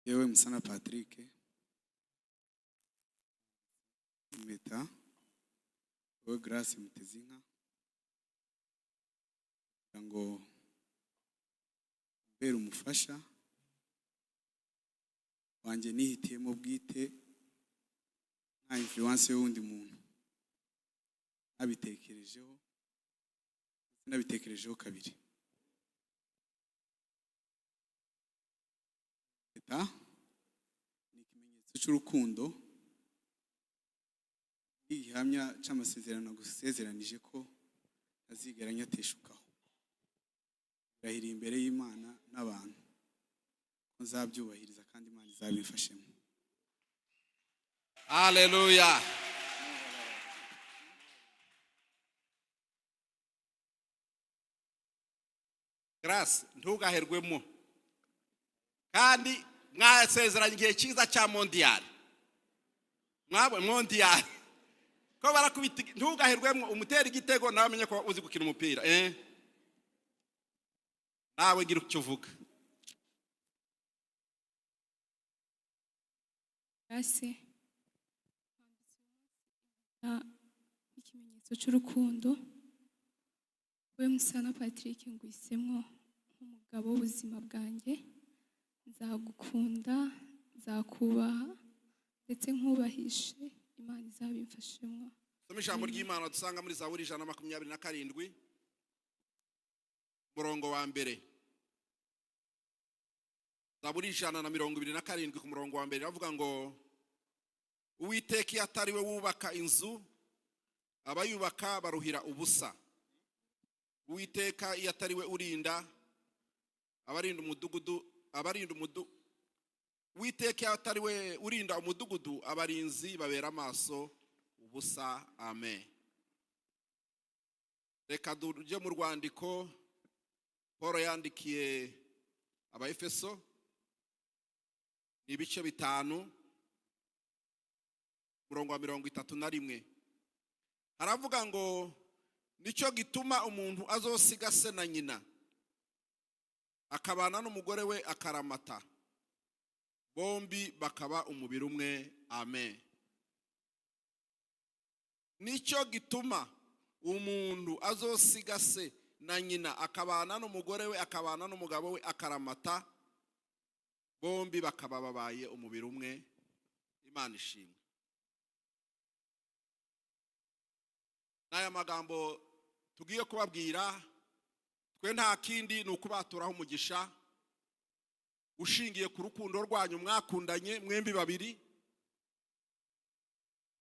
Yewe Musana Patrick, impeta wowe Grace Mutezinka, kugira ngo mbere umufasha wanjye nihitiyemo bwite, nta influence y'uwundi muntu, nabitekerejeho, nabitekerejeho kabiri. Impeta ni ikimenyetso cy'urukundo n'igihamya cy'amasezerano nagusezeranije ko ntazigera nyateshukaho. Ndahiriye imbere y'Imana n'abantu ko nzabyubahiriza kandi Imana izabimfashemo. Haleluya. Grace, ntugaherwemo, kandi mwasezeranye igihe cyiza cya mondiyari, mwabonye mondiyari ko barakubita. Ntugaherwemo, umutera igitego nawe amenye ko uzi gukina umupira. Nawe gira icyo uvuga. Grace, ikimenyetso cy'urukundo, we Musana Patrick, ngwisemwo nk'umugabo w'ubuzima bwanjye. Nzagukunda, nzakubaha ndetse nkubahishe, Imana izabimfashemwo. Soma ijambo ry'Imana dusanga muri Zaburi 127, umurongo wa mbere. Zaburi 127 ku murongo wa mbere iravuga ngo: Uwiteka iyo atari we wubaka inzu, abayubaka baruhira ubusa. Uwiteka iyo atari we urinda, abarinda umudugudu, abarinda umudu Uwiteka iyo atari we urinda umudugudu, abarinzi babera amaso ubusa. Amen. Reka tujye mu rwandiko Paul yandikiye Abaefeso, ni ibice 5, umurongo wa 31. Haravuga ngo: nicyo gituma umuntu azosiga se na nyina, akabana n'umugore we akaramata, bombi bakaba umubiri umwe. Amen. Nicyo gituma umuntu azosiga se na nyina, akabana n'umugore we, akabana n'umugabo we akaramata, bombi bakaba babaye umubiri umwe. Imana ishimwe. N'aya magambo tugiye kubabwira, twe nta kindi ni ukubaturaho umugisha ushingiye ku rukundo rwanyu mwakundanye mwembi babiri.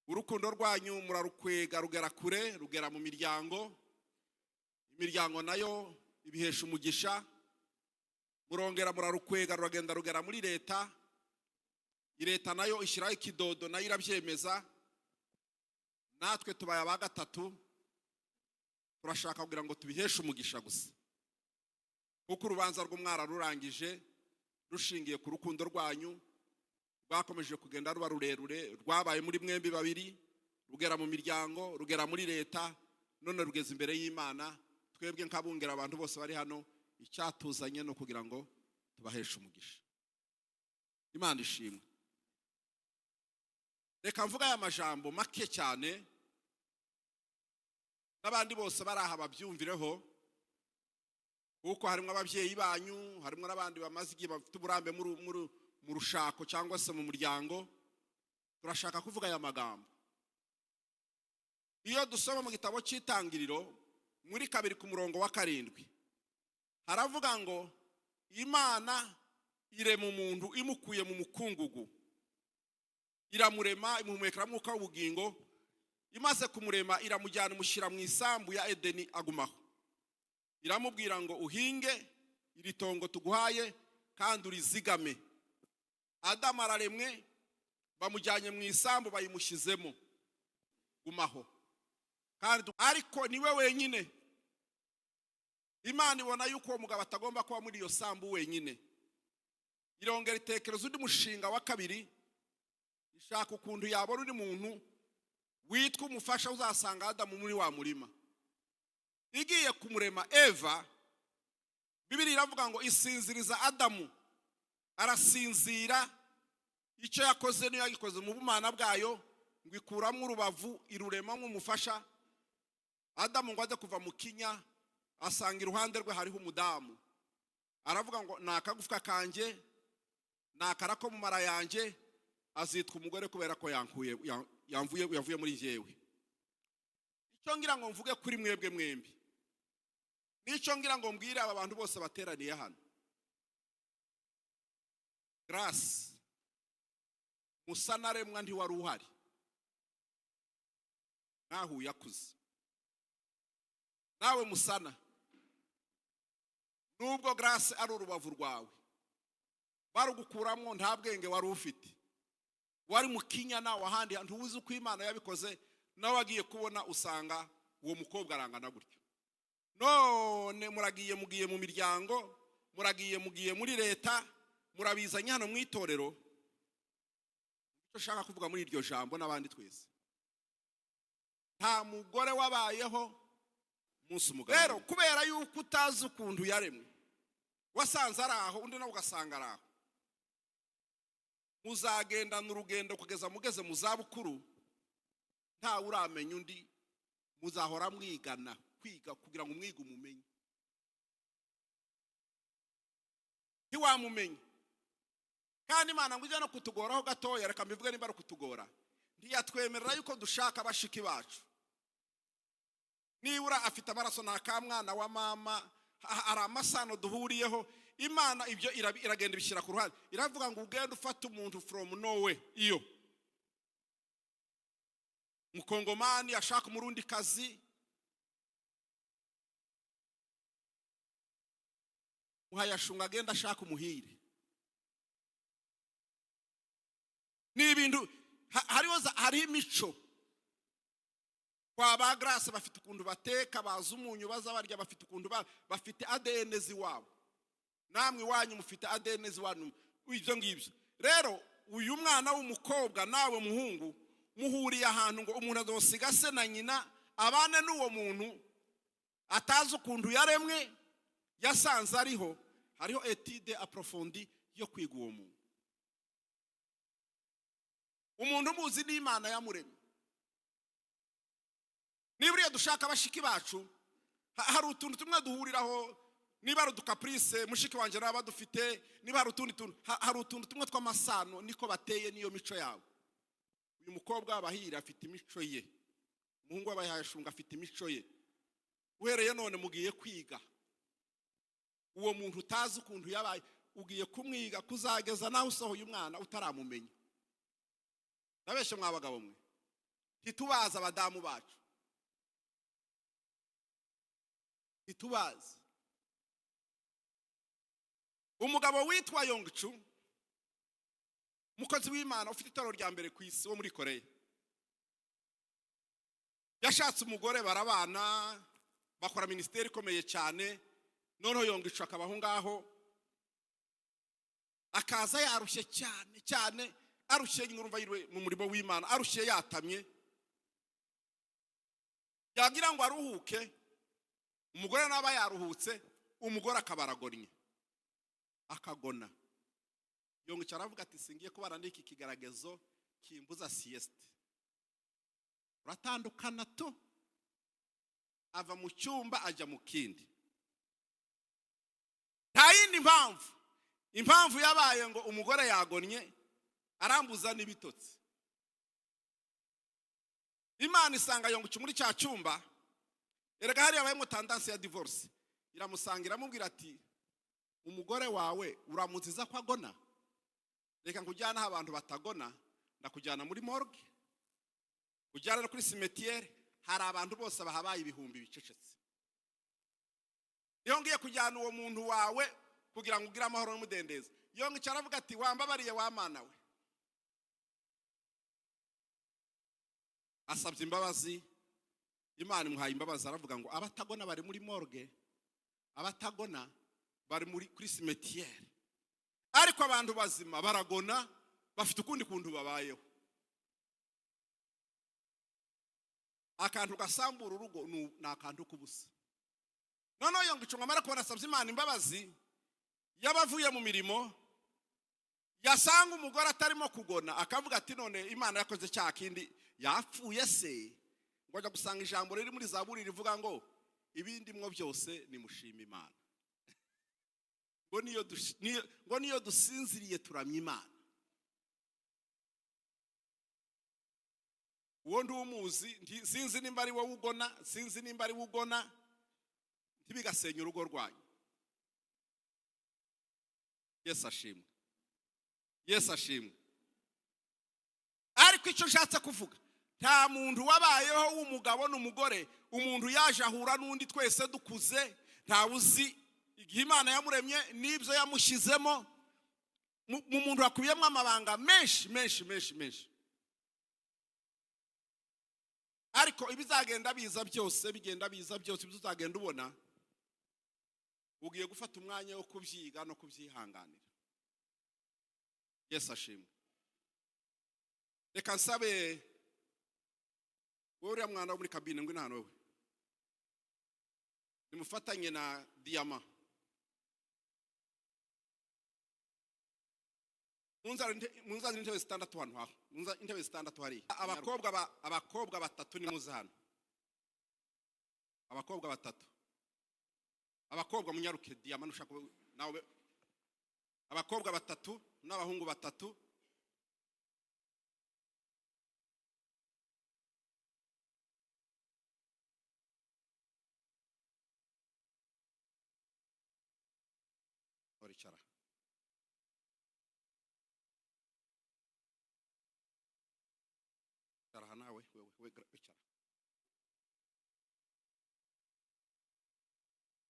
Urukundo rwanyu murarukwega rugera kure, rugera mu miryango, imiryango nayo ibihesha umugisha. Murongera murarukwega ruragenda rugera muri leta, leta nayo ishyiraho ikidodo, nayo irabyemeza. Natwe tubaye aba gatatu, turashaka kugira ngo tubiheshe umugisha gusa, kuko urubanza rw'umwara rurangije rushingiye ku rukundo rwanyu rwakomeje kugenda ruba rurerure, rwabaye muri mwembi babiri, rugera mu miryango, rugera muri leta, none rugeze imbere y'Imana. Twebwe nk'abungera abantu bose bari hano, icyatuzanye no kugira ngo tubaheshe umugisha. Imana ishimwe. Reka mvuga aya majambo make cyane, n'abandi bose bari aha babyumvireho, kuko harimo ababyeyi banyu, harimo n'abandi bamaze igihe bafite uburambe mu rushako cyangwa se mu muryango. Turashaka kuvuga aya magambo. Iyo dusoma mu gitabo cy'Itangiriro muri 2 ku murongo wa 7, haravuga ngo Imana irema umuntu imukuye mu mukungugu, iramurema imuhumekera mwuka w'ubugingo. Imaze kumurema iramujyana imushyira mu isambu ya Edeni agumaho. Iramubwira ngo uhinge iri tongo tuguhaye kandi urizigame. Adamu araremwe, bamujyanye mu isambu bayimushyizemo, gumaho. Kandi ariko niwe wenyine. Imana ibona yuko uwo mugabo atagomba kuba muri iyo sambu wenyine, irongera itekereza undi mushinga wa kabiri, ishaka ukuntu yabona undi muntu witwa umufasha uzasanga Adamu muri wa murima. Igiye kumurema Eva, Bibiliya iravuga ngo isinziriza Adamu. Arasinzira. Icyo yakoze niyo yagikoze mu bumana bwayo, ngo ikuramo urubavu, iruremamo umufasha. Adamu ngo ajye kuva mu kinya, asanga iruhande rwe hariho umudamu. Aravuga ngo: "Ni akagufwa kanjye, ni akara ko mu mara yanjye, azitwa umugore kubera ko yankuye, yamvuye, yavuye muri njyewe." Icyo ngira ngo mvuge kuri mwebwe mwembi, n'icyo ngira ngo mbwire aba bantu bose bateraniye hano: Grace, Musanaremwa ntiwari uhari, nahuye akuze. Nawe Musana, nubwo Grace ari urubavu rwawe, barugukuramo nta bwenge wari ufite, wari mu kinyana wahandi, ntuzi uko Imana yabikoze. Nawe agiye kubona, usanga uwo mukobwa arangana gutyo. None muragiye, mugiye mu miryango, muragiye, mugiye muri leta, murabizanye hano mu itorero. Icyo ushaka kuvuga muri iryo jambo n'abandi twese, nta mugore wabayeho umunsi umugabo. Rero kubera yuko utazi ukuntu yaremwe, wasanze ari aho, undi nawe ugasanga ari aho, muzagendana urugendo kugeza mugeze mu zabukuru, ntawe uramenya undi. Muzahora mwigana, kwiga kugira ngo umwige umumenye. Ntiwamumenye. Kandi Imana ngo ijye no kutugoraho gatoya, reka mbivuge nimba ari ukutugora, ntiyatwemerera yuko dushaka bashiki bacu. Nibura afite amaraso, ni akamwana wa mama, hari amasano duhuriyeho. Imana ibyo iragenda ibishyira ku ruhande, iravuga ngo ugende ufate umuntu from nowhere. Iyo Mukongomani ashaka Umurundi kazi, muhayashunga agenda ashaka umuhire. Ni ibintu hariho imico kwa ba Grace, bafite ukuntu bateka, bazi umunyu baza barya, bafite ukuntu bafite ADN z'iwabo. Namwe iwanyu mufite ADN z'iwanyu. Ibyo ngibyo rero, uyu mwana w'umukobwa nawe muhungu muhuriye ahantu ngo umuntu azosiga se na nyina abane n'uwo muntu atazi ukuntu yaremwe, yasanze ariho. Hariho étude approfondie yo kwiga uwo muntu. Umuntu umuzi n'Imana yamuremye. Niba uriya dushaka bashiki bacu, hari utuntu tumwe duhuriraho, niba ari uducaprice mushiki wanjye naba dufite, niba hari utundi tuntu, hari utuntu tumwe tw'amasano, niko bateye, niyo mico yabo. Uyu mukobwa w'Abahira afite imico ye, umuhungu w'Abahashunga afite imico ye. Uhereye none mugiye kwiga uwo muntu utazi ukuntu yabaye, ugiye kumwiga kuzageza nawe usohoye umwana utaramumenya. Ndabeshye mwa bagabo mwe? Ntitubazi abadamu bacu, ntitubazi. Umugabo witwa Yongchu, umukozi w'Imana ufite itorero rya mbere ku isi wo muri Koreya, yashatse umugore, barabana, bakora minisiteri ikomeye cyane. Noneho Yongchu akaba aho ngaho, akaza yarushye cyane cyane, arushye nyine, urumva yiriwe mu murimo w'Imana, arushye, yatamye, yagira ngo aruhuke, umugore naba yaruhutse, umugore akaba aragonnye, akagona. Yongchu aravuga ati: "Singiye kubana n'iki kigaragazo kimbuza sieste, uratandukana tu." Ava mu cyumba ajya mu kindi. Nta yindi mpamvu, impamvu yabaye ngo umugore yagonnye, arambuza n'ibitotsi. Imana isanga Yongchu muri cya cyumba. Erega hariya habayemo tendance ya divorce. Iramusanga, iramubwira ati: "Umugore wawe uramuziza ko agona? Reka nkujyane aho abantu batagona. Ndakujyana muri morgue, ujyana no kuri cimetière, hari abantu bose bahabaye ibihumbi bicecetse. Iyo ngiye kujyana uwo muntu wawe kugira ngo ugire amahoro n'umudendezo." Yongchu aravuga ati: "Wambabariye wa Mana we." Asabye imbabazi, Imana imuhaye imbabazi. Aravuga ngo abatagona bari muri morgue, abatagona bari muri kuri cimetière, ariko abantu bazima baragona, bafite ukundi kuntu babayeho. Akantu gasambura urugo ni akantu k'ubusa. Noneho Yongchu ngo amara kubona asabye Imana imbabazi, yaba avuye mu mirimo. Yasanga umugore atarimo kugona, akavuga ati: "None Imana yakoze cya kindi, yapfuye se?" Ngo ajya gusanga ijambo riri muri Zaburi rivuga ngo: "Ibindi mwo byose nimushima Imana." Ngo niyo dusinziriye turamya Imana. Uwo ndumuzi, sinzi nimba ari wowe ugona, sinzi nimba ari wowe ugona, ntibigasenye urugo rwanyu. Yesu ashimwe, Yesu ashimwe. Ariko icyo nshatse kuvuga, nta muntu wabayeho w'umugabo n'umugore, umuntu yaje ahura n'undi, twese dukuze, ntawe uzi igihe Imana yamuremye n'ibyo yamushyizemo. Mu muntu hakubiyemo amabanga menshi, menshi, menshi, menshi. Ariko ibizagenda biza byose, bigenda biza byose, ibyo uzagenda ubona, ugiye gufata umwanya wo kubyiga no kubyihanganira. Yesu ashimwe. Reka nsabe wowe, uriya mwana wo muri cabine, ngwino hano. Wowe nimufatanye na Diyama. Munzanire intebe zitandatu hano haho. Intebe zitandatu hariya. Abakobwa batatu, nimuze hano. Abakobwa batatu, abakobwa munyaruke. Diyama, nushaka nawe. Abakobwa batatu n'abahungu batatu. Baricara. Icara aha nawe, wewe, we, icara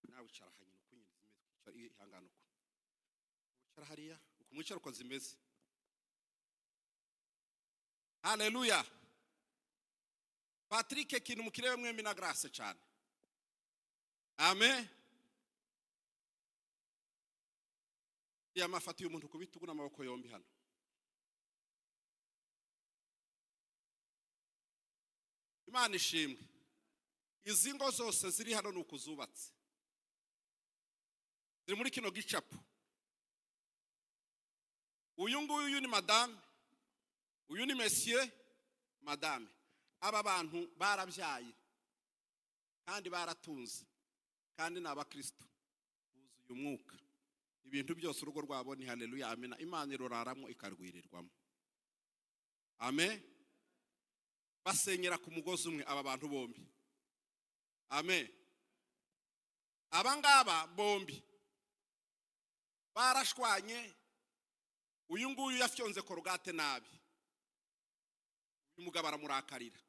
nawe, icara aha nyine uko nyine zimeze. Icara, ihangane uko icara hariya, uko mwicara, uko zimeze. Haleluya! Patrick, ikintu mukirebe mwembi na Grace cyane. Amen. Yamafatiye umuntu ku bitugu n'amaboko yombi hano. Imana ishimwe. Izi ngo zose ziri hano ni uku zubatse, ziri muri kino gicapu. Uyu nguyu, uyu ni madame, uyu ni monsieur, madame. Aba bantu barabyaye kandi baratunze kandi ni abakristo, buzuye umwuka. Ibintu byose, urugo rwabo ni haleluya, amena. Imana iruraramo, ikarwirirwamo. Amen. Basenyera ku mugozi umwe aba bantu bombi. Amen. Aba ngaba bombi barashwanye. Uyu nguyu yafyonze Colgate nabi, uyu mugabo aramurakarira,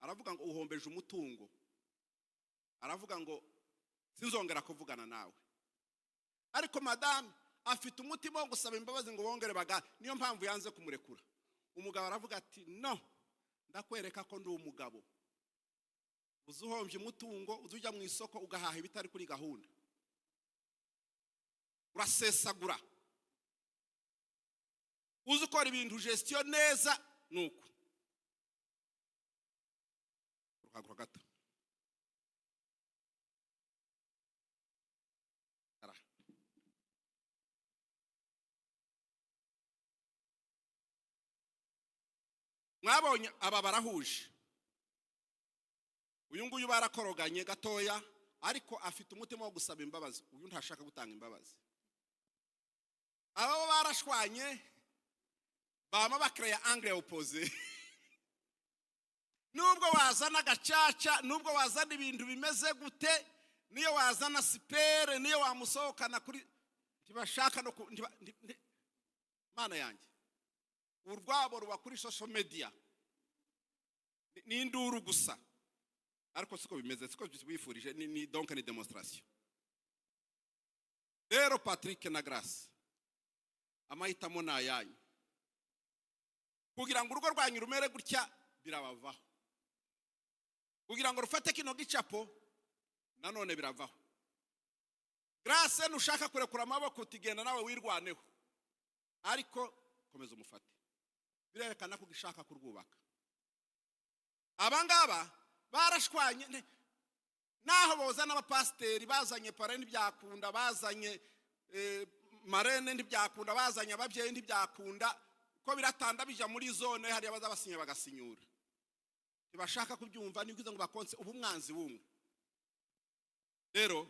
aravuga ngo: "Uhombeje umutungo." Aravuga ngo: "Sinzongera kuvugana nawe." Ariko madame afite umutima wo gusaba imbabazi ngo bongere baga, niyo mpamvu yanze kumurekura. Umugabo aravuga ati: "No, ndakwereka ko ndi umugabo. Uzi uhombye umutungo, uzi ujya mu isoko ugahaha ibitari kuri gahunda, urasesagura, uzi ukora ibintu gestion neza." Nuko ruhagura gato. Ara. Mwabonye aba barahuje. Uyu nguyu barakoroganye gatoya, ariko afite umutima wo gusaba imbabazi. Uyu ntashaka gutanga imbabazi. Aba bo barashwanye, bama bakereya angle opposé. Nubwo wazana agacaca, nubwo wazana ibintu bimeze gute, niyo wazana sipere, niyo wamusohokana kuri, ntibashaka no Mana yanjye, urwabo ruba kuri social media, ni induru gusa. Ariko siko bimeze, siko bifurije, ni donc ni démonstration. Rero Patrick na Grace, amahitamo ni ayanyu. Kugira ngo urugo rwanyu rumere gutya birabavaho, kugira ngo rufate kino gicapo nanone biravaho. Grace, nushaka kurekura amaboko utigenda, nawe wirwaneho, ariko komeza umufate, birerekana ko ugishaka kurwubaka. Abangaba barashwanye, naho boza n'abapasiteri bazanye parrain ntibyakunda, bazanye Marraine ntibyakunda, bazanye ababyeyi ntibyakunda, ko biratanda bija muri zone hariya, baza basinya bagasinyura. Ntibashaka kubyumva. Ni ngo bakonse ubu umwanzi w'umwe. Rero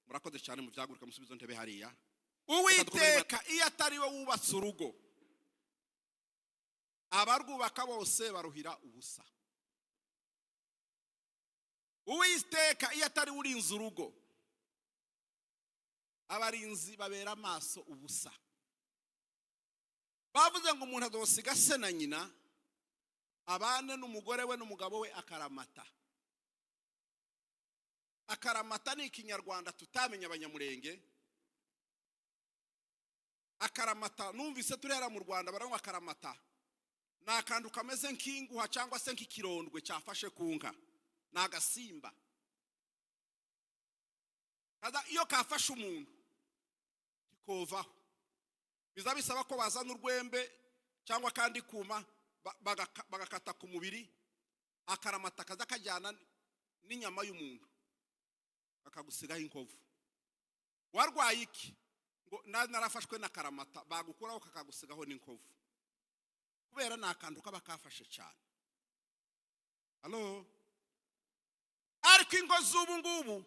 murakoze cyane, mu byaguruka musubizo ntebe hariya. Uwiteka iyo atari we wubatse urugo, abarwubaka bose baruhira ubusa. Uwiteka iyo atari we urinze urugo, abarinzi babera amaso ubusa. Bavuze ngo umuntu azosiga se na nyina, abane n'umugore we n'umugabo we akaramata. Akaramata ni Ikinyarwanda tutamenya Abanyamurenge. Akaramata numvise turera mu Rwanda baranywa. Akaramata ni akantu kameze nk'inguha cyangwa se nk'ikirondwe cyafashe ku nka, ni agasimba. Iyo kafashe umuntu kikovaho, biza bisaba ko bazana urwembe cyangwa akandi kuma, bagakata ku mubiri. Akaramata kaza kajyana n'inyama y'umuntu, bakagusigaho inkovu. Warwaye iki? Ngo narafashwe n'akaramata. Bagukuraho kakagusigaho n'inkovu, kubera ni akantu kaba kafashe cyane. Halo, ariko ingo z'ubu ngubu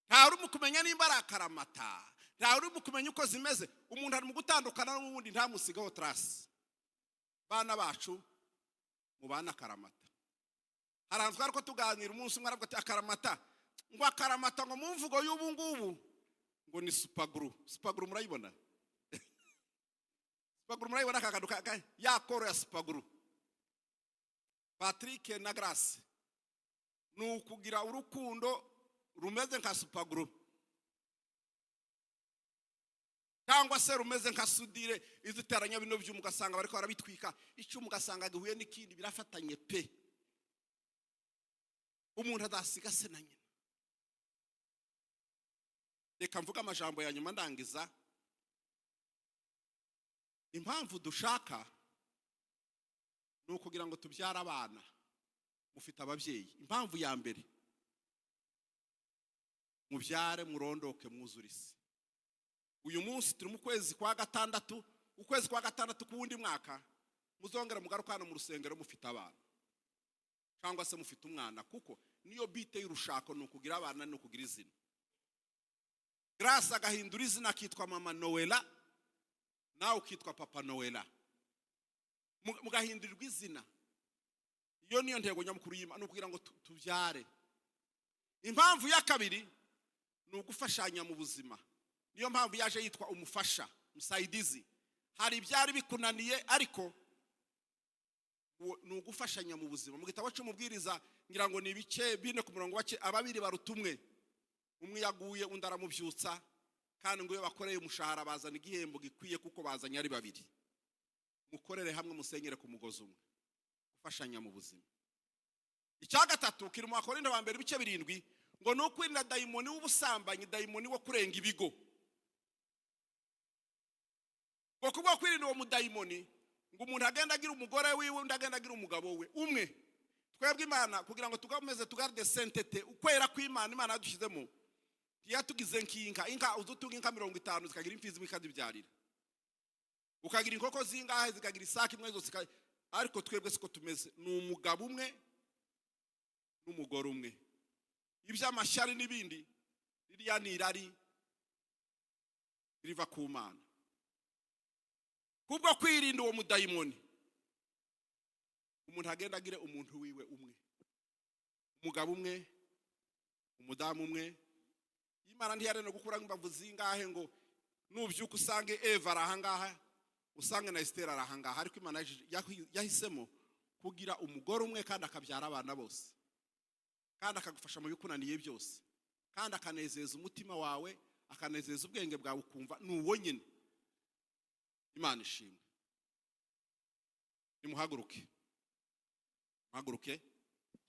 ntawe urimo kumenya nimba ari akaramata, ntawe urimo kumenya uko zimeze. Umuntu ari mu gutandukana n'ubundi ntamusigaho trace. Bana bacu, mubane akaramata. Hari ahantu twari ko tuganira umunsi umwe, aravuga ati akaramata, ngo akaramata ngo mu mvugo y'ubu ngubu ngo ni super glue. Super glue murayibona? Super glue murayibona? Aka kantu ya colle ya super glue. Patrick na Grace, ni ukugira urukundo rumeze nka super glue cyangwa se rumeze nka soudure iziteranya bino byuma, ugasanga bariko barabitwika, icyuma ugasanga gihuye n'ikindi, birafatanye pe. Umuntu azasiga se na nyina. Reka mvuge amajambo ya nyuma ndangiza. Impamvu dushaka ni ukugira ngo tubyare abana. Mufite ababyeyi. Impamvu ya mbere, mubyare, murondoke, mwuzure isi. Uyu munsi turi mu kwezi kwa gatandatu. Ukwezi kwa gatandatu k'uwundi mwaka muzongera mugaruka hano mu rusengero mufite abana cyangwa se mufite umwana, kuko niyo but y'urushako ni ukugira abana, ni ukugira izina. Grace agahindura izina akitwa Mama Noella, nawe ukitwa Papa Noella, mugahindurirwa izina. Iyo niyo ntego nyamukuru y'Imana, ni ukugira ngo tubyare. Impamvu ya kabiri ni ugufashanya mu buzima. Niyo mpamvu yaje yitwa umufasha, msaidizi. Hari ibyari bikunaniye, ariko ni ugufashanya mu buzima. Mu gitabo cy'Umubwiriza, ngira ngo ni ibice 4 ku murongo wake, ababiri baruta umwe. Umwe yaguye undi aramubyutsa, kandi ngo iyo bakoreye umushahara bazana igihembo gikwiye kuko bazanye ari babiri. Mukorere hamwe, musenyere ku mugozi umwe, gufashanya mu buzima. Icya gatatu kiri mu Bakorinto ba mbere ibice 7, ngo ni ukwirinda dayimoni w'ubusambanyi, dayimoni wo kurenga ibigo. Ngo kubwo kwirinda uwo mudayimoni, ngo umuntu agenda agira umugore wiwe, undi agenda agira umugabo we umwe. Twebwe Imana, kugira ngo tugameze tugarde sainteté, ukwera kw'Imana, Imana yadushyizemo, ntiyatugize nk'inka. Inka uzutunga inka 50 zikagira imfizi imwe ikazibyarira, ukagira inkoko zingahe zikagira isake imwe zose, ariko twebwe siko tumeze. Ni umugabo umwe n'umugore umwe. Iby'amashyari n'ibindi, ririya ni irari riva ku Mana. Kubwo kwirinda uwo mudayimoni, umuntu agenda agire umuntu wiwe umwe, umugabo umwe, umudamu umwe. Imana ntiyarene gukura imbavu zingahe ngo nubyuka usange Eva ari ahangaha, usange na Esiteri ari ahangaha, ariko Imana yahisemo kugira umugore umwe, kandi akabyara abana bose, kandi akagufasha mu bikunaniye byose, kandi akanezeza umutima wawe, akanezeza ubwenge bwawe, ukumva ni uwo nyine. Imana ishimwe. Nimuhaguruke, muhaguruke.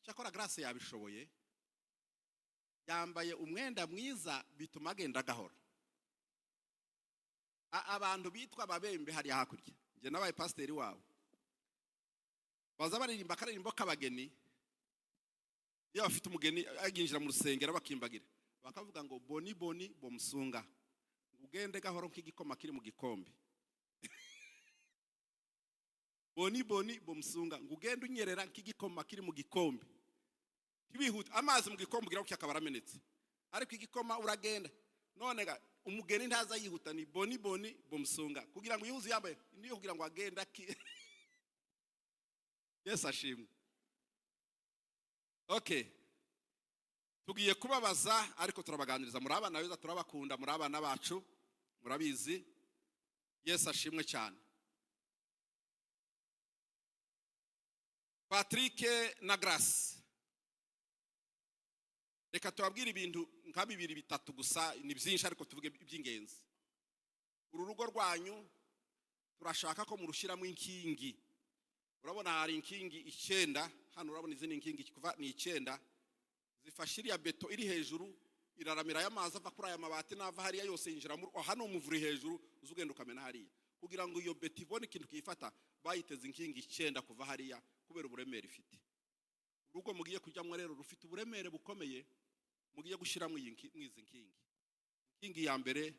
Cyakora Grace yabishoboye, yambaye umwenda mwiza bituma agenda gahoro. Abantu bitwa Ababembe hariya hakurya, njye nabaye pasiteri wabo, baza baririmba akaririmbo k'abageni. Iyo bafite umugeni aginjira mu rusengero, bakimbagira bakavuga ngo "Boni boni bomusunga", ngo Ugende gahoro nk'igikoma kiri mu gikombe. Boni boni bomusunga, ngo ugende unyerera nk'igikoma kiri mu gikombe. Ntibihute. Amazi mu gikombe ugira gutya akaba aramenetse, ariko igikoma uragenda. None ga umugeni ntaza yihuta, ni boni boni bomusunga, kugira ngo yuzuye yambaye niyo, kugira ngo agende aki. Yesu ashimwe. Okay, tugiye kubabaza, ariko turabaganiriza. Muri abana beza, turabakunda, muri abana bacu, murabizi. Yesu ashimwe cyane. Patrick na Grace, reka tubabwire ibintu nka bibiri bitatu gusa. Ni byinshi, ariko tuvuge iby'ingenzi. Uru rugo rwanyu turashaka ko murushyiramo inkingi. Urabona hari inkingi 9 hano. Urabona izindi nkingi kuva ni 9 zifashe iriya beto iri hejuru, iraramira y'amazi ava kuri aya mabati n'ava hariya yose yinjira muri hano. Umuvuri hejuru uza ugenda ukamena hariya kugira ngo iyo beto ibone ikintu kiyifata. Bayiteze inkingi 9 kuva hariya kubera uburemere ifite. Urugo mugiye kujyamo rero rufite uburemere bukomeye, mugiye gushyiramo izi nkingi. Inkingi ya mbere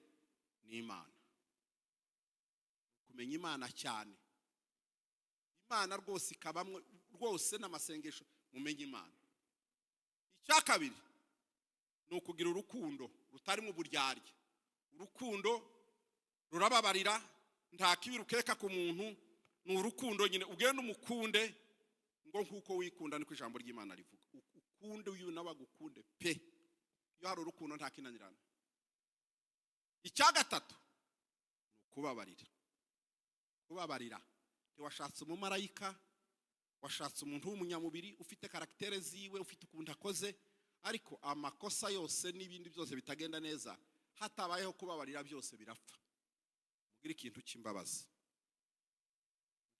ni Imana, kumenya Imana cyane. Imana rwose ikabamwo rwose n'amasengesho, mumenye Imana. Icya kabiri ni ukugira urukundo rutarimo uburyarya. Urukundo rurababarira, nta kibi rukeka ku muntu. Ni urukundo nyine, ugenda umukunde ngo nk'uko wikunda, niko ijambo ry'Imana rivuga. Ukunde uyu nawe agukunde pe. Iyo hari urukundo nta kinanirana. Icya gatatu ni ukubabarira. Kubabarira, ntiwashatse umumarayika, washatse umuntu w'umunyamubiri ufite caractère ziwe, ufite ukuntu akoze, ariko amakosa yose n'ibindi byose bitagenda neza, hatabayeho kubabarira byose birapfa. Mugire ikintu cy'imbabazi.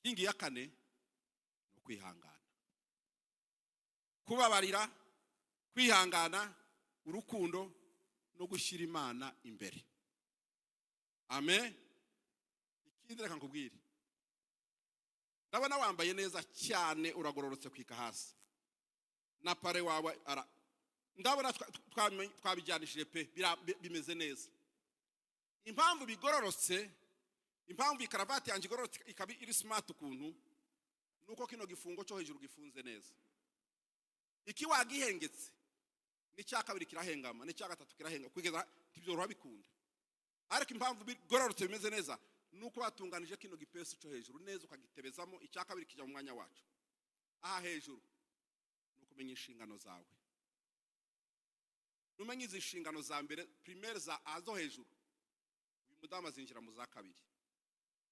Inkingi ya kane ni ukwihangana. Kubabarira, kwihangana, urukundo no gushyira Imana imbere. Amen. Ikindi reka nkubwire, ndabona wambaye neza cyane, uragororotse kwika hasi na pare wawe ara ndabona twabijyanishije pe, bimeze neza. Impamvu bigororotse, impamvu iyi karavati yanjye igororotse ikaba iri smart ukuntu, nuko kino gifungo cyo hejuru gifunze neza. Iki wagihengetse, n'icya kabiri kirahengama, n'icya gatatu kirahengama, kugeza ntibyoroha bikunda. Ariko impamvu bigororotse bimeze neza nuko batunganije kino gipesu cyo hejuru neza, ukagitebezamo, icya kabiri kijya mu mwanya wacu. Aha hejuru ni ukumenya inshingano zawe. Numenye izi nshingano za mbere primaire za zo hejuru, uyu mudamu azinjira mu za kabiri,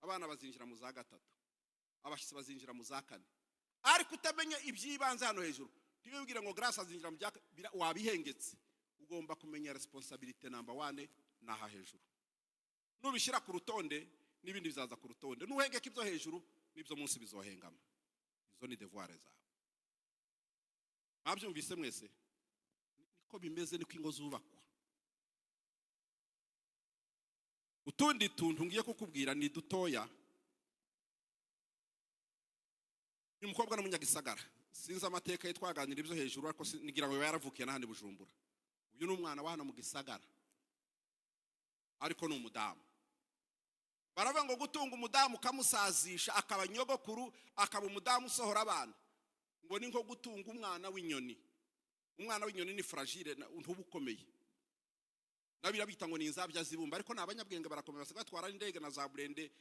abana bazinjira mu za gatatu, abashyitsi bazinjira mu za kane. Ariko utamenya iby'ibanze hano hejuru, ntibibwire ngo Grace azinjira mu bya wabihengetse. Ugomba kumenya responsabilité number 1 ni aha hejuru. Nubishyira ku rutonde, n'ibindi bizaza ku rutonde. Nuhengeka ibyo hejuru, n'ibyo munsi bizohengama. Izo ni devoir zawe. Mwabyumvise mwese? Niko bimeze, niko ingo zubakwa. Utundi tuntu ngiye kukubwira ni dutoya. Uyu mukobwa n'umunyagisagara, sinzi amateka ye, twaganira ibyo hejuru, ariko ngira ngo yaravukiye n'ahandi Bujumbura. Uyu ni umwana wa hano mu gisagara, ariko ni umudamu. Baravuga ngo gutunga umudamu ukamusazisha akaba nyogokuru, akaba umudamu usohora abana, ngo ni nko gutunga umwana w'inyoni. Umwana w'inyoni ni fragile, ntuba ukomeye. Nabira bita ngo ni inzabya zibumba, ariko ni abanyabwenge, barakomeye, basigaye batwara indege na za burende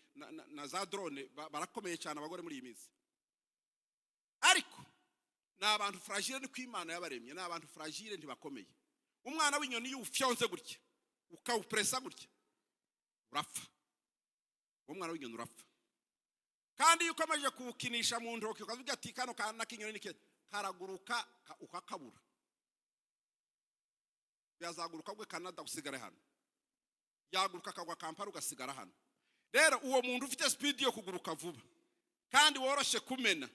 na za drone. Barakomeye cyane abagore muri iyi minsi, ariko ni abantu fragile, niko Imana yabaremye, ni abantu fragile, ntibakomeye. Umwana w'inyoni iyo ufyonze gutya, ukawupresa gutya, urapfa. Uwo mwana w'inyoni urapfa. Kandi iyo ukomeje kuwukinisha mu ntoki, ukavuga ati kano kana k'inyoni ni keza, karaguruka ukakabura. Yazaguruka gwe Canada usigare hano, yaguruka akagwa Kampala ugasigara hano. Rero uwo muntu ufite speed yo kuguruka vuba kandi woroshe kumena,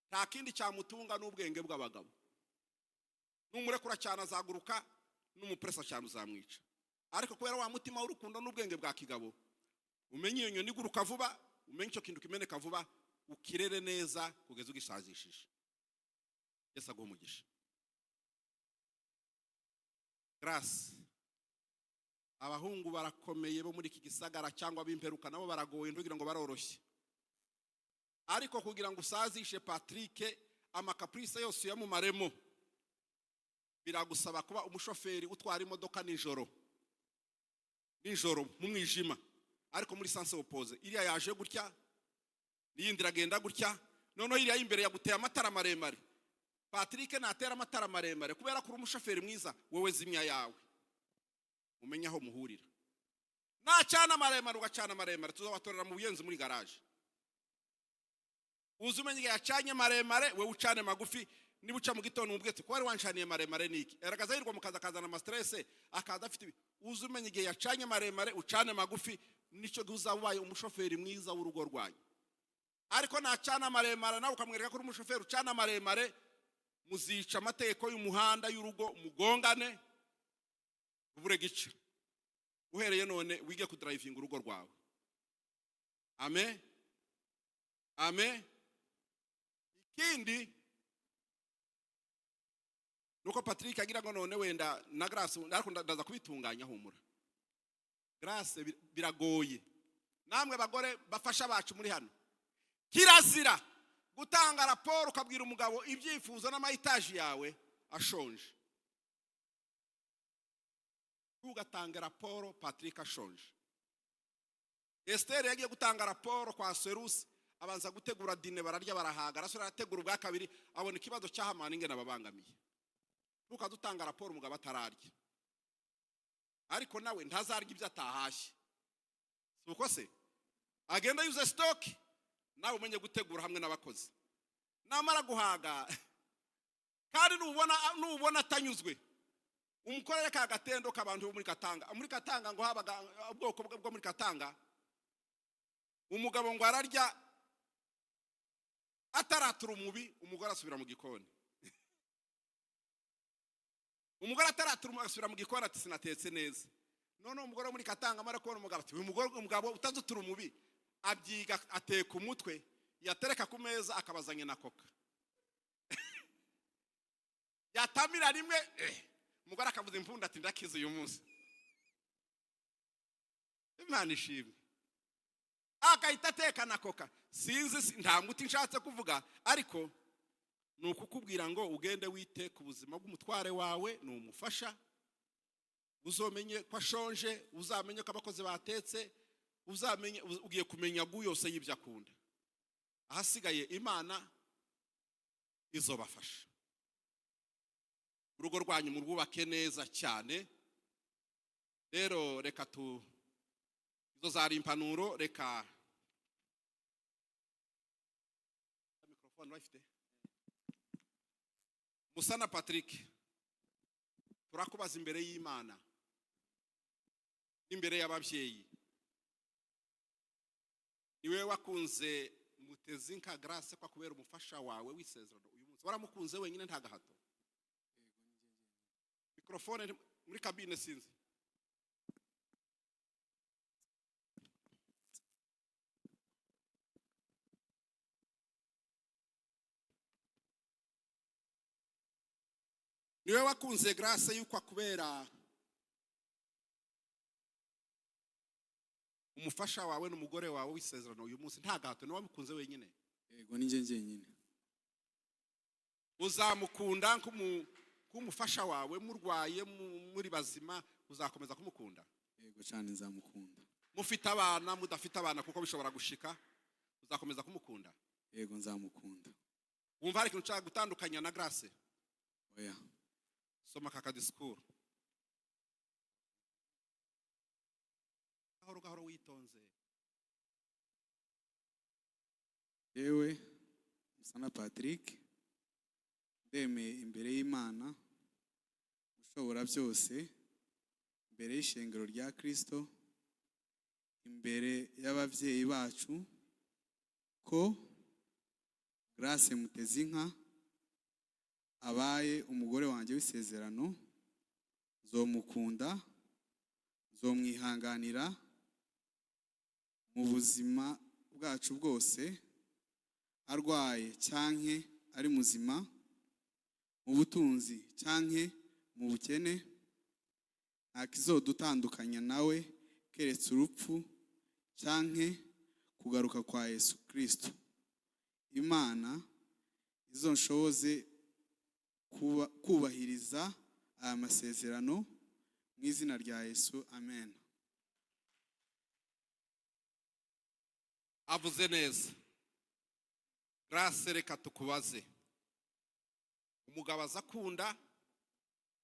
nta kindi cyamutunga n'ubwenge bw'abagabo. Numurekura cyane azaguruka, n'umupresa cyane uzamwica. Ariko kubera wa mutima w'urukundo n'ubwenge bwa kigabo, umenye iyo nyoni iguruka vuba, umenye icyo kintu kimeneka vuba, ukirere neza kugeza ugisazishije. Yesu aguhe umugisha. Grace, Abahungu barakomeye bo muri iki gisagara cyangwa b'imperuka, nabo baragoye, ntugira ngo baroroshye. Ariko kugira ngo usazishe Patrick, amacaprices yose uyamumaremo, biragusaba kuba umushoferi utwara imodoka nijoro nijoro mu mwijima, ariko muri sens opposé. Iriya yaje gutya, n'iyindi iragenda gutya, noneho iriya y'imbere yaguteye amatara maremare. Patrick natera amatara maremare, kubera ko uri umushoferi mwiza, wowe zimya yawe, umenye aho muhurira. Nacana maremare, ugacana maremare, tuzabatorera mu buyenzi muri garage. Uzi umenye igihe yacanye maremare, wowe ucane magufi. Niba uca mu gitondo, umubwiye ati: "Ko wari wancaniye maremare niki?" Eragaza yirwa mu kazi, akazana amastress, akaza afite ibi. Uzi umenye igihe yacanye maremare, ucane magufi. Nicyo gihe uzaba ubaye umushoferi mwiza w'urugo rwanyu. Ariko nacana maremare, nawe ukamwereka ko uri umushoferi ucana maremare, muzica amategeko y'umuhanda y'urugo, mugongane bure gica. Uhereye none wige kudrivinga urugo rwawe. Amen, amen. Ikindi nuko Patrick agira ngo none wenda na Grace, ariko ndaza kubitunganya, humura Grace. Biragoye namwe bagore bafasha bacu muri hano, kirazira gutanga raporo ukabwira umugabo ibyifuzo n'amayitaji yawe ashonje. Ugatanga raporo Patrick ashonje. Esther yagiye gutanga raporo kwa Serusi, abanza gutegura dîner, bararya barahaga, arasubira arategura ubwa kabiri, abona ikibazo cya Hamani ingene ababangamiye. Ntukadutanga raporo umugabo atararya, ariko nawe ntazarya ibyo atahashye. Si uko se agenda yuze stock, nawe umenye gutegura hamwe n'abakozi. Namara guhaga kandi, nubona atanyuzwe, umukorere ka gatendo k'abantu bo muri Katanga. Muri Katanga ngo habaga ubwoko bwo muri Katanga, umugabo ngo ararya, ataratura umubi, umugore asubira mu gikoni. Umugore ataratura umubi asubira mu gikoni, ati: "Sinatetse neza." Noneho umugore wo muri Katanga amara kubona umugabo, ati: "Uyu mugore, umugabo utazutura umubi," abyiga ateka umutwe, yatereka ku meza, akabazanye na Coca, yatamira rimwe, umugore akavuza impundu, ati: "Ndakize uyu munsi, Imana ishimwe." Agahita ateka na Coca. Sinzi, nta muti nshatse kuvuga, ariko ni ukukubwira ngo ugende wite ku buzima bw'umutware wawe. Ni umufasha, uzomenye ko ashonje, uzamenye ko abakozi batetse, uzamenye ugiye kumenya gu yose y'ibyo akunda. Ahasigaye Imana izobafasha. Urugo rwanyu murwubake neza cyane. Rero reka tu izo zari impanuro. Reka mikrofone bayifite. Musana Patrick, turakubaza imbere y'Imana n'imbere y'ababyeyi: niwe wakunze Mutezinka Grace ko akubera umufasha wawe w'isezerano uyu munsi? Waramukunze wenyine, nta gahato? Mikrofone muri kabine, sinzi. Niwe wakunze Grace yuko akubera umufasha wawe n'umugore wawe w'isezerano uyu munsi, nta gahato? Niwe wamukunze wenyine? Yego, ni njye njyenyine. Uzamukunda nk'umufasha wawe, murwaye, muri bazima, uzakomeza kumukunda? Yego cyane, nzamukunda. Mufite abana, mudafite abana, kuko bishobora gushika, uzakomeza kumukunda? Yego, nzamukunda. Wumva hari ikintu ushaka gutandukanya na Grace? Oya. Soma aka kadisikuru gahoro gahoro, witonze. Yewe Musana Patrick, ndemeye imbere y'Imana ushobora byose, imbere y'ishengero rya Kristo, imbere y'ababyeyi bacu, ko Grace Mutezinka abaye umugore wanjye w'isezerano. Nzomukunda, nzomwihanganira mu buzima bwacu bwose, arwaye cyanke ari muzima, mu butunzi cyanke mu bukene. Nta kizodutandukanya nawe keretse urupfu canke kugaruka kwa Yesu Kristo. Imana izonshoboze kubahiriza aya masezerano mu izina rya Yesu, amen. Avuze neza Grace. Reka tukubaze: umugabo aza akunda,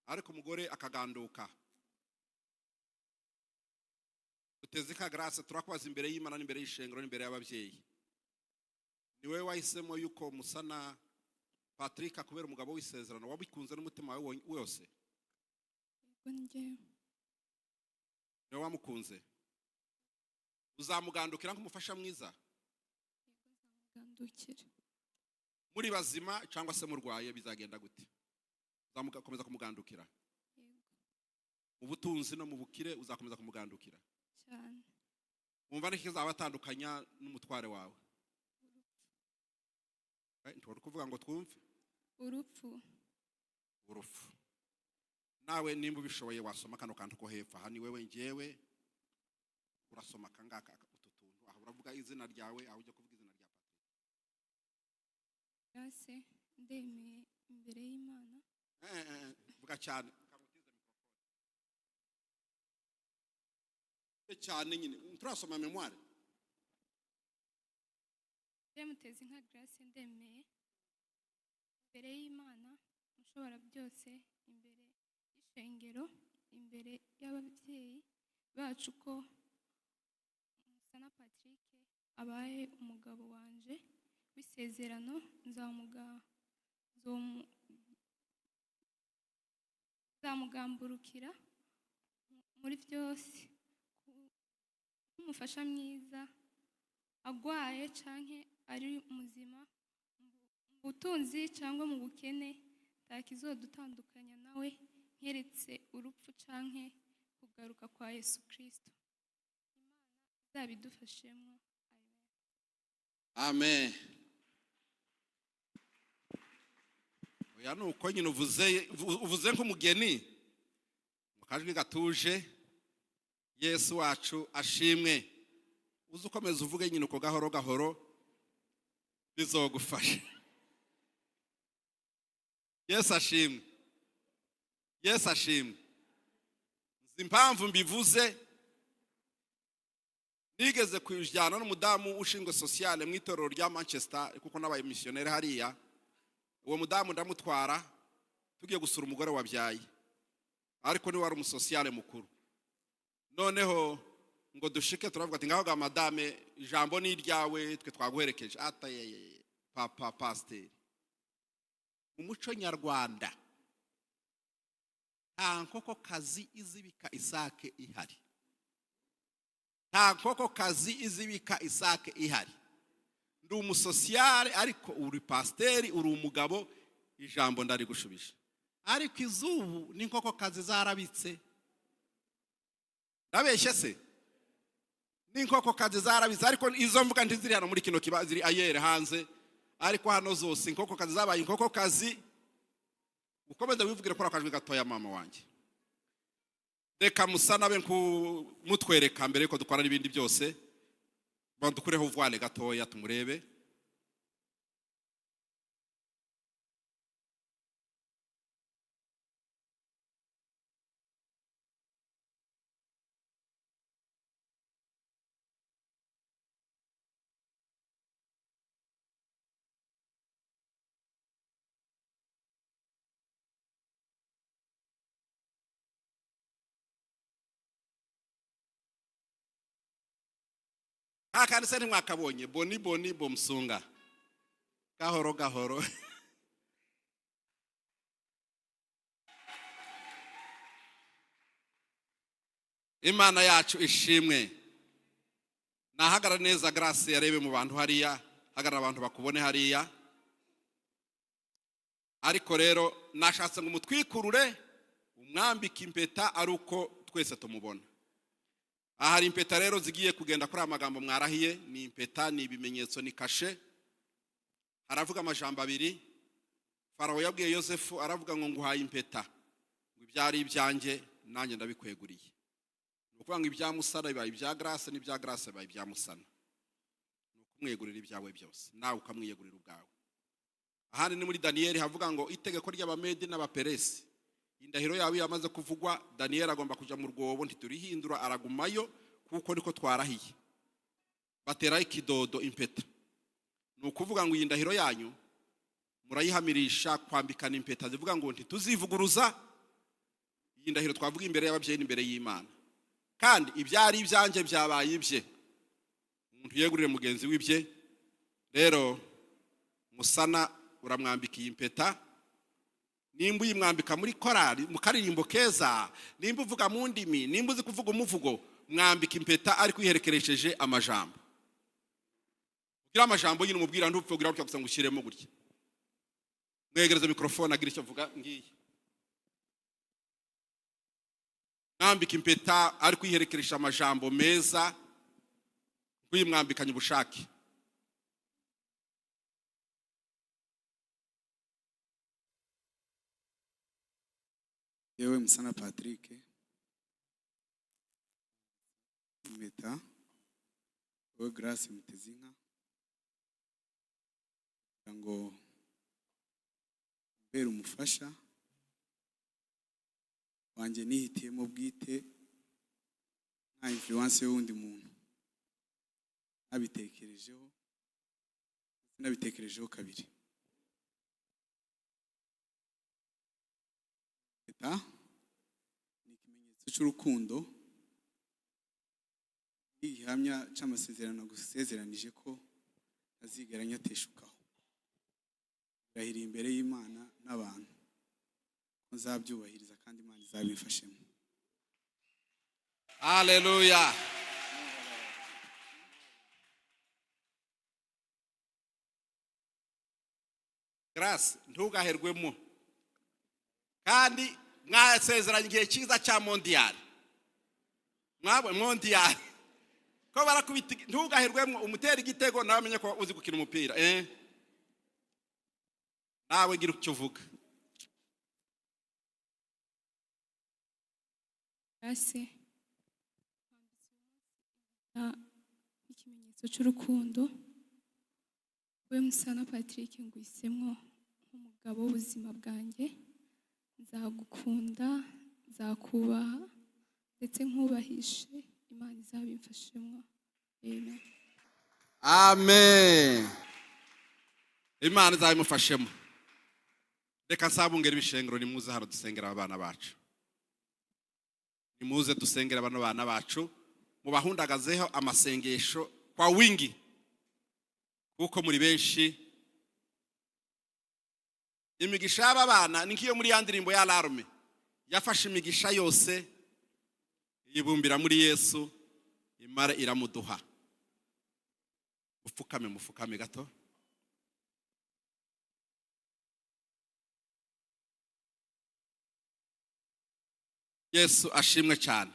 ariko umugore akaganduka. Uteze ka Grace, turakubaza imbere y'Imana n'imbere y'ishengero n'imbere y'ababyeyi: ni wowe wahisemo yuko Musana Patrick akubera umugabo w'isezerano, wabikunze n'umutima wawe wose? Yego, ni njyewe. Ni wowe wamukunze? Uzamugandukira nk'umufasha mwiza? Gandukira. Muri bazima cyangwa se murwaye, bizagenda gute? Uzakomeza kumugandukira? Yego. Mu butunzi no mu bukire, uzakomeza kumugandukira? Cyane. Wumva n'iki kizabatandukanya n'umutware wawe? Nshobora kuvuga ngo twumve. Urupfu. Urupfu. Nawe nimba ubishoboye wasoma kano kantu ko hepfo aha. Ni wewe, njyewe urasoma aka ngaka, utu tuntu aha. Uravuga izina ryawe aho, ujya kuvuga izina rya Patrick. Grace, ndemeye imbere y'Imana. Vuga cyane. Kamutize microphone cyane nyine, turasoma mémoire. Mutezi nka Grace, ndemeye imbere y'Imana Mushobora byose, imbere y'ishengero, imbere y'ababyeyi bacu, ko Musana Patrick abaye umugabo wanje w'isezerano. Nzamugamburukira muri byose nk'umufasha mwiza, agwaye canke ari muzima, mu butunzi cyangwa mu bukene. Nta kizodutandukanya nawe nkeretse urupfu canke kugaruka kwa Yesu Kristo. Imana izabidufashemo. Amen. Oya, ni uko nyine uvuze nk'umugeni mu kajwi gatuje. Yesu wacu ashimwe. Uze ukomeza uvuge nyine uko gahoro gahoro, bizogufasha. Yesu ashimwe, Yesu ashimwe. Nzi impamvu mbivuze. Nigeze kujyana n'umudamu ushinzwe sociale mu itorero rya Manchester, kuko nabaye misiyoneri hariya. Uwo mudamu ndamutwara, tugiye gusura umugore wabyaye, ariko niwe wari umusociale mukuru. Noneho ngo dushike, turavuga ati: "Ngaho ga madame, ijambo ni iryawe, twe twaguherekeje." Atayeye, papa pasiteri, mu muco nyarwanda nta nkokokazi izibika isake ihari, nta nkokokazi izibika isake ihari. Ndi umusociale, ariko uri pasiteri, uri umugabo, ijambo ndarigushubije. Ariko izubu n'inkokokazi zarabitse. Ndabeshye se? N'inkokokazi zarabitse. Ariko izo mvuga ntiziri hano muri kino kiba, ziri ayere hanze. Ariko hano zose inkokokazi zabaye inkokokazi. Ukomeze wivugire kuri akajwi gatoya, mama wanjye. Reka musa nabe kumutwereka mbere yuko dukora n'ibindi byose. Badukureho voile gatoya tumurebe. Nta kandi se ntimwakabonye? Boni boni bomusunga, gahoro gahoro. Imana yacu ishimwe. Nahagarara neza Grace, yarebe mu bantu hariya. Hagarara abantu bakubone hariya. Ariko rero nashatse ngo umutwikurure, umwambike impeta ari uko twese tumubona. Aha hari impeta rero zigiye kugenda kuri aya magambo mwarahiye. Ni impeta, ni ibimenyetso, ni kashe. Haravuga amajambo abiri Farawo yabwiye Yosefu. Aravuga ngo: "Nguhaye impeta ngo ibyari ibyanjye." Nanjye ndabikweguriye. Ni ukuvuga ngo ibya Musana bibaye ibya Grace, n'ibya Grace bibaye ibya Musana. Ni ukumwegurira ibyawe byose, nawe ukamwiyegurira ubwawe. Ahandi ni muri Daniyeli, havuga ngo itegeko ry'Abamedi n'Abaperesi, indahiro yawe iyo yamaze kuvugwa, Daniyeli agomba kujya mu rwobo, ntiturihindura, aragumayo kuko niko twarahiye. Bateraho ikidodo, impeta. Ni ukuvuga ngo iyi ndahiro yanyu murayihamirisha kwambikana impeta zivuga ngo ntituzivuguruza iyi ndahiro twavuga imbere y'ababyeyi n'imbere y'Imana, kandi ibyari ibyanjye byabaye ibye. Umuntu yegurire mugenzi w'ibye. Rero Musana uramwambika iyi mpeta. Nimba uyimwambika muri korali, mu karirimbo keza, nimba uvuga mu ndimi, nimba uzi kuvuga umuvugo, mwambika impeta ariko uyiherekeresheje amajambo. Ugira amajambo nyine umubwira, ntupfe kugira gutya gusa ngo ushyiremo gutya. Mwegereze mikorofone agira icyo avuga. Ngiyi, mwambika impeta ariko uyiherekeresha amajambo meza, nk'uyimwambikanye ubushake. Yewe Musana Patrick, impeta wowe Grace Mutezinka, kugira ngo mbere umufasha wanjye nihitiyemo bwite, nta influence y'uwundi muntu, nabitekerejeho, nabitekerejeho kabiri. Impeta ni ikimenyetso cy'urukundo n'igihamya cy'amasezerano gusezeranije ko ntazigera nyateshukaho. Ndahiriye imbere y'Imana n'abantu ko nzabyubahiriza kandi Imana izabimfashemo. Haleluya! Grace, ntugaherwemo. Kandi mwasezeranye igihe cyiza cya mondiyari, mwabonye mondiyari ko barakubita. Ntugaherwemo, umutera igitego nawe amenye ko uzi gukina umupira. Nawe gira icyo uvuga. Grace, ikimenyetso cy'urukundo, we Musana Patrick, nguhisemo nk'umugabo w'ubuzima bwanjye. Nzagukunda, nzakubaha ndetse nkubahishe, Imana izabimfashemo. Amen. Amen. Imana izabimufashemo. Reka nsabungera ibishengero, nimuze hano dusengera abana bacu. Nimuze dusengera bano bana bacu, mubahundagazeho amasengesho kwa wingi, kuko muri benshi. Imigisha y'aba bana ni nk'iyo muri ya ndirimbo ya Alarme, yafashe imigisha yose yibumbira muri Yesu, imara iramuduha. Mupfukame, mupfukame gato. Yesu ashimwe cyane.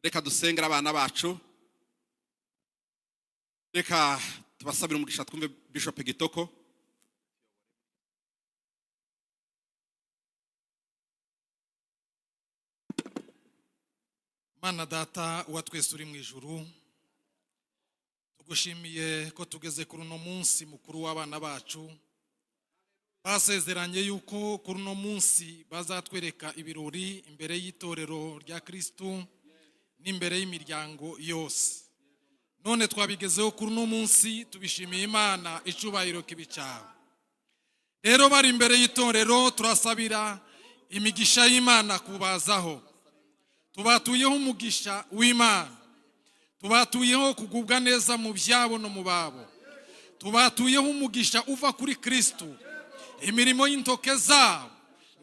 Reka dusengere abana bacu, reka tubasabire umugisha. Twumve Bishop Gitoko. Mana Data wa twese uri mu ijuru, tugushimiye ko tugeze kuri uno munsi mukuru w'abana bacu. Basezeranye yuko kuri uno munsi bazatwereka ibirori imbere y'itorero rya Kirisitu n'imbere y'imiryango yose. None twabigezeho kuri uno munsi, tubishimiye Imana, icubahiro kibi cyawe. Rero bari imbere y'itorero, turasabira imigisha y'Imana kubazaho. Tubatuyeho umugisha w'Imana, tubatuyeho kugubwa neza mu byabo no mu babo, tubatuyeho umugisha uva kuri Kirisitu, imirimo y'intoke zabo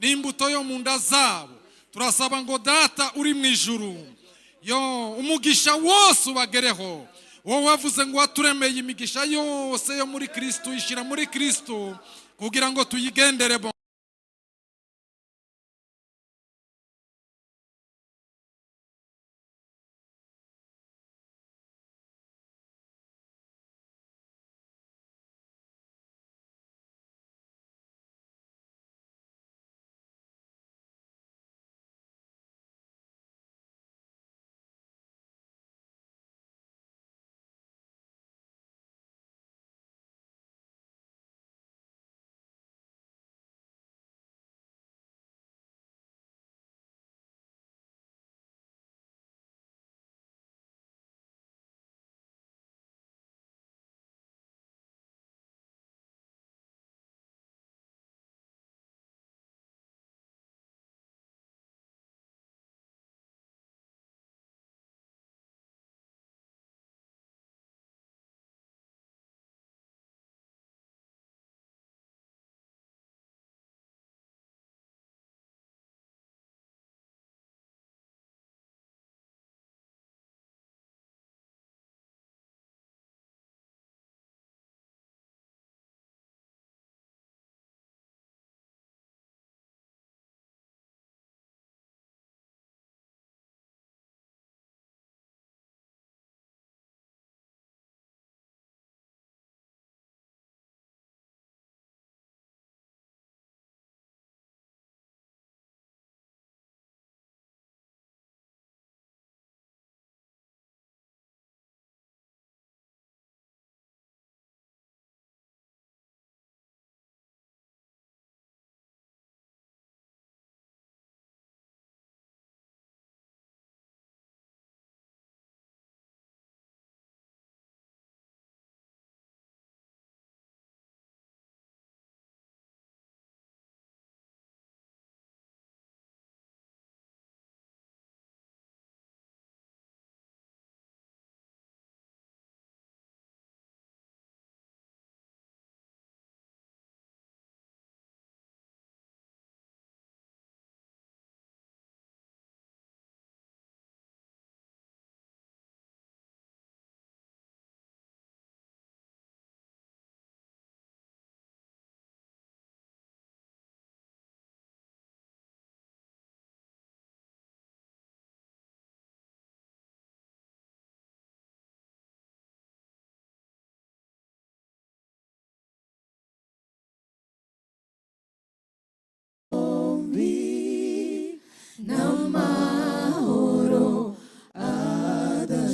n'imbuto yo mu nda zabo. Turasaba ngo Data uri mu ijuru, yo umugisha wose ubagereho. Wowe wavuze ngo waturemeye imigisha yose yo muri Kirisitu, ishyira muri Kirisitu kugira ngo tuyigenderemo.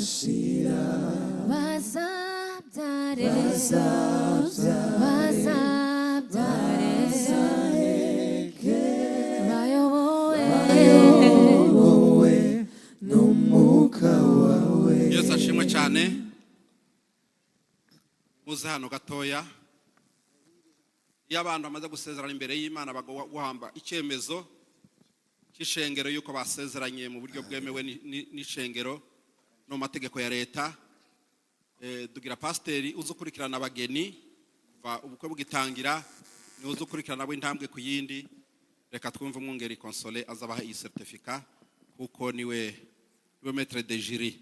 Ridashira. Bazabyare, bazabyare, bayobowe, bayobowe n'umwuka wawe. Yesu ashimwe cyane. Muze hano gatoya. Iyo abantu bamaze gusezerana imbere y'Imana, baguhamba icyemezo cy'ishengero y'uko basezeranye mu buryo bwemewe n'ishengero no mu mategeko ya leta. Tugira pasiteri uza ukurikirana abageni kuva ubukwe bugitangira, niwe uza ukurikirana intambwe ku yindi. Reka twumve umwungeri Console azabaha iyi certificat, kuko niwe maître de jury.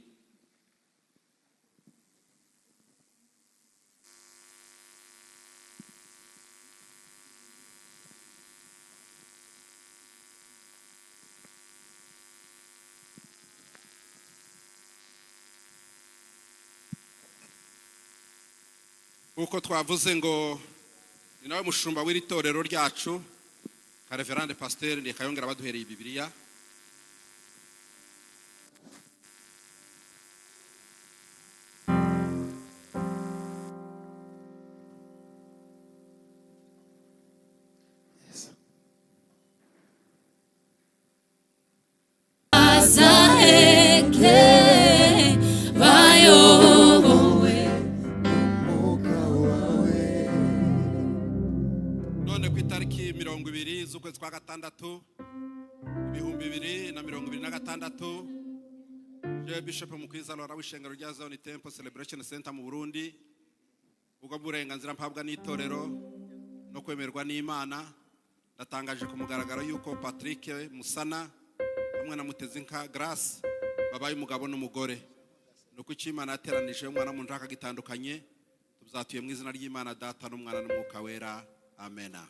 Kuko twavuze ngo ni nawe mushumba w'iri torero ryacu, ka révérend pasteur Kayongera baduhereye Bibiliya. Bazaheke, bayobowe umwuka wawe. None ku itariki 20 z'ukwezi kwa gatandatu 2026, jewe Bishop Mukwiza Laurent w'ishengero rya Zion Temple Celebration Center mu Burundi, ubwo burenganzira mpabwa n'itorero no kwemerwa n'Imana, ndatangaje ku mugaragaro yuko Patrick Musana hamwe na Mutezinka Grace babaye umugabo n'umugore. Nuko icyo Imana yateranije, umwana w'umuntu akagitandukanye. Tuzatuye mu izina ry'Imana Data n'Umwana n'Umwuka Wera, amena.